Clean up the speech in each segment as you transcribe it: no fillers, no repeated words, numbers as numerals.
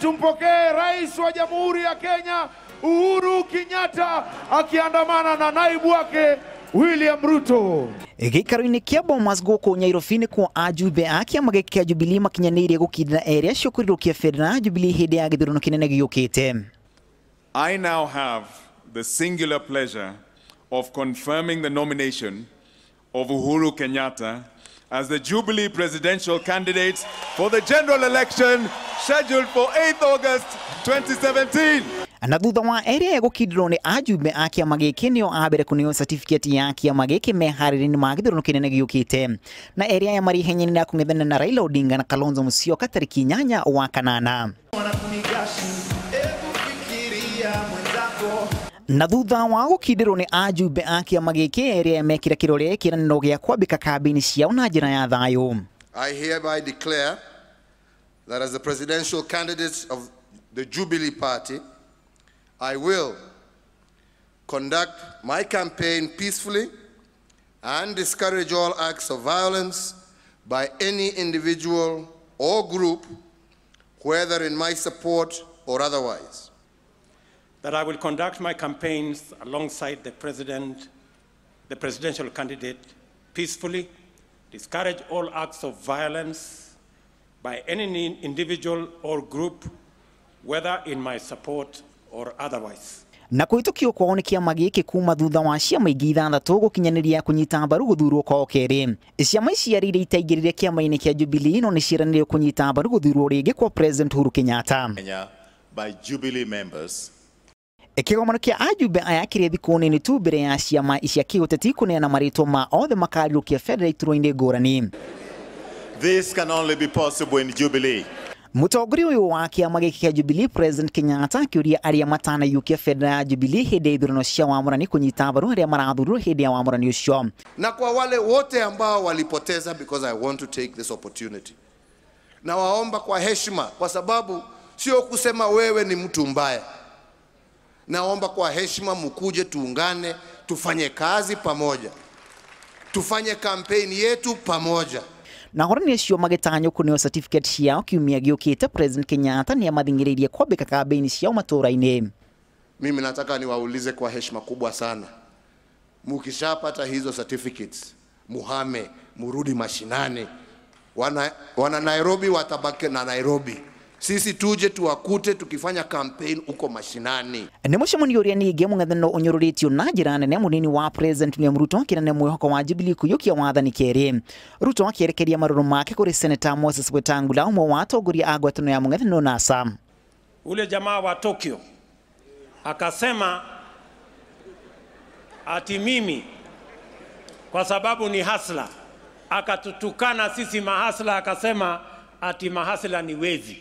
tumpokee Rais wa Jamhuri ya Kenya Uhuru Kenyatta akiandamana na naibu wake William Ruto. Gĩikaro-inĩ kĩa Bomas gũkũ Nyairobi nĩkuo ajumbe a kĩama gĩkĩ kĩa Jubilee makinyanĩirie gũkindĩra erĩ acio kũrirũkia bendera ya Jubilee hĩndĩ ya gĩthurano kĩnene gĩũkĩte. I now have the singular pleasure of confirming the nomination of Uhuru Kenyatta as the Jubilee presidential candidate for the general election scheduled for 8th August 2017. Na thutha wa erĩ aya gũkindĩrwo nĩ ajumbe a kĩama gĩkĩ nĩo a mbere kũneo certificate ya kĩama gĩkĩ meharĩria-inĩ ma gĩthurano kĩnene gĩũkĩte. Na erĩ aya marĩ ihenya-inĩ rĩa kũng'ethanĩra na Raila Odinga na Kalonzo Musyoka tarĩki 8 wa kanana. Na thutha wa gũkindĩrwo nĩ ajumbe a kĩama gĩkĩ erĩ aya mekĩra kĩrore kĩĩranĩro gĩa kwambĩka kambĩini ciao na njĩra ya thayũ. I hereby declare that as the presidential candidate of the Jubilee Party, I will conduct my campaign peacefully and discourage all acts of violence by any individual or group, whether in my support or otherwise. That I will conduct my campaigns alongside the president, the presidential candidate, peacefully, discourage all acts of violence by any individual or group, whether in my support or otherwise. Na kũhĩtũkio kwao nĩ kĩama gĩkĩ kuma thutha wa ciama ingĩ ithathatũ gũkinyanĩria kũnyita mbaru gũthurwo kwao kerĩ. Ciama ici iria itaingĩrire kĩama-inĩ kĩa Jubilee no nĩ ciĩranĩire kũnyita mbaru gũthurwo rĩngĩ kwa President Uhuru Kenyatta. Kenya by Jubilee members. Kĩgomano kĩa ajumbe aya kĩrĩ thikũ nini tu mbere ya ciama cia kĩũteti kũneana marĩtwa ma othe makarirũkia bendera iturwa-inĩ ngũrani. This can only be possible in Jubilee. Mũtongoria ũyũ wa kĩama gĩkĩ kĩa Jubilee President Kenyatta akĩũria arĩa matanaiyũkia bendera ya Jubilee hĩndĩ ya ithurano cia wamũrani kũnyita mbaru arĩa marathurirwo hĩndĩ ya wamũrani ũcio. Na kwa wale wote ambao walipoteza, because I want to take this opportunity, na waomba kwa heshima, kwa sababu sio kusema wewe ni mtu mbaya. Naomba kwa heshima mkuje, tuungane, tufanye kazi pamoja, tufanye kampeni yetu pamoja. Na horani acio magĩtanywo kũneo certificate ciao kiumia gĩũkĩte, President Kenyatta nĩ amathing'ĩrĩirie kwambĩka kambĩini ciao matũũra-inĩ. Mimi nataka niwaulize kwa heshima kubwa sana, mukishapata hizo certificates muhame, murudi mashinani. Wana Nairobi watabaki na Nairobi, sisi tuje tuwakute tukifanya campaign uko mashinani. Nĩ mũcemanio ũrĩa ningĩ mũng'ethanĩro ũnyũrũrĩtio na njĩra nene mũnini wa President William Ruto akĩnene mwĩhoko wa Jubilee kũiyũkia wathani kerĩ. Ruto akĩerekeria marũrũ make kũrĩ Senator Moses Wetangula, ũmwe wa atongoria a ngwatanĩro ya mũng'ethanĩro NASA. Ule jamaa wa Tokyo akasema ati mimi kwa sababu ni hasla, akatutukana sisi mahasla, akasema ati mahasla ni wezi.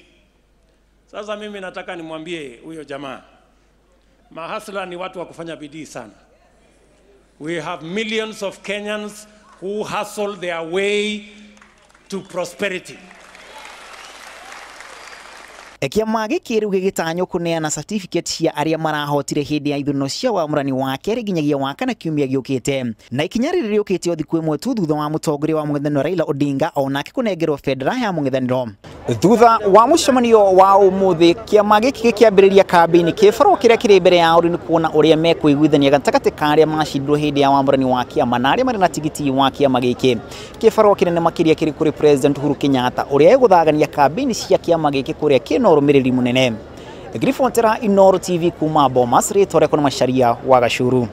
Sasa mimi nataka nimwambie huyo jamaa, mahasla ni watu wa kufanya bidii sana. We have millions of Kenyans who hustle their way to prosperity. Kĩama gĩkĩ rĩu gĩgĩtanywo kũneana certificate cia arĩa marahotire hĩndĩ ya ithurano cia wamũrani wa kerĩ nginyagia wa kana kiumia gĩũkĩte. Na ikinya rĩrĩ rĩũkĩte o thikũ ĩmwe tu thutha wa mũtongoria wa mũng'ethanĩro Raila Odinga onake kũnengerwo bendera ya mũng'ethanĩro. Thutha wa mũcemanio wa ũmũthĩ, kĩama gĩkĩ gĩkĩambĩrĩria kambĩini kĩbarũa kĩrĩa kĩrĩ mbere yao rĩu nĩ kuona ũrĩa mekũiguithania gatagatĩ ka arĩa macindirwo hĩndĩ ya wamũrani wa kĩama na arĩa marĩ na tigiti wa kĩama gĩkĩ. Kĩbarũa kĩnene makĩria kĩrĩ kũrĩ President Uhuru Kenyatta ũrĩa egũthagania kambĩini cia kĩama gĩkĩ kũrĩa kĩna ũrũmĩrĩri mũnene. Ngiribontera Inooro TV kuma Bomas, rĩtwa rĩakwa nĩ Macharia wa Gacuru.